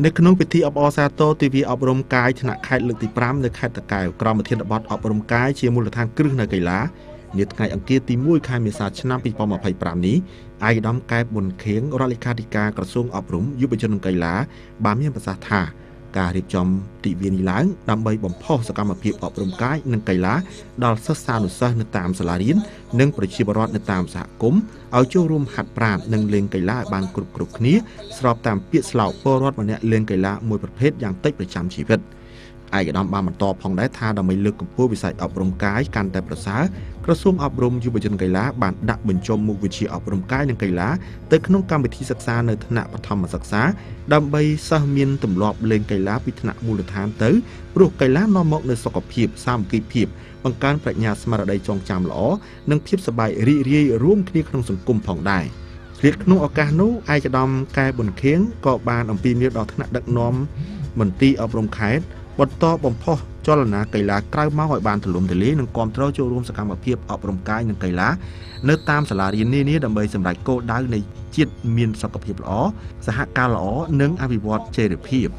នៅក្នុងពិធីអបអរសាទរទិវាអប់រំកាយថ្នាក់ខេត្តលើកទី5នៅខេត្តតាកែវក្រមប្រធានបទអប់រំកាយជាមូលដ្ឋានគ្រឹះនៅកីឡានាថ្ងៃអង្គារទី1ខែមេសាឆ្នាំ2025នេះឯកឧត្តមកែបប៊ុនខៀងរដ្ឋលេខាធិការក្រសួងអប់រំយុវជននិងកីឡាបានមានប្រសាសន៍ថាការរៀបចំទិវានេះឡើងដើម្បីបំផុសសកម្មភាពអប់រំកាយនិងកីឡាដល់សិស្សានុសិស្សនៅតាមសាលារៀននិងប្រជាពលរដ្ឋនៅតាមសហគមន៍ឲ្យចូលរួមហាត់ប្រាណនិងលេងកីឡាឲ្យបានគ្រប់គ្រប់គ្នាស្របតាមពាក្យស្លោកពលរដ្ឋម្នាក់លេងកីឡាមួយប្រភេទយ៉ាងតិចប្រចាំជីវិត។ឯកឧត្តមបានបន្តផងដែរថាដើម្បីលើកកម្ពស់វិស័យអប់រំកាយកាន់តែប្រសើរក្រសួងអប់រំយុវជនកីឡាបានដាក់បញ្ចូលមុខវិជ្ជាអប់រំកាយនិងកីឡាទៅក្នុងកម្មវិធីសិក្សានៅថ្នាក់បឋមសិក្សាដើម្បីសិស្សមានទម្លាប់លេងកីឡាពីថ្នាក់មូលដ្ឋានទៅព្រោះកីឡានាំមកនូវសុខភាពសាមគ្គីភាពបង្កើនប្រាជ្ញាស្មារតីចងចាំល្អនិងភាពសប្បាយរីករាយរួមគ្នាក្នុងសង្គមផងដែរឆ្លៀតក្នុងឱកាសនោះឯកឧត្តមកែប៊ុនខៀងក៏បានអំពាវនាវដល់ថ្នាក់ដឹកនាំមន្ទីរអប់រំខេត្តបន្តបំផុសចលនាកីឡាក្រៅម៉ោងឲ្យបានទូលំទូលាយនិងគាំទ្រចូលរួមសកម្មភាពអប់រំកាយនិងកីឡានៅតាមសាលារៀននានាដើម្បីសម្រេចគោលដៅនៃជាតិមានសុខភាពល្អសហការល្អនិងអភិវឌ្ឍចីរភាព។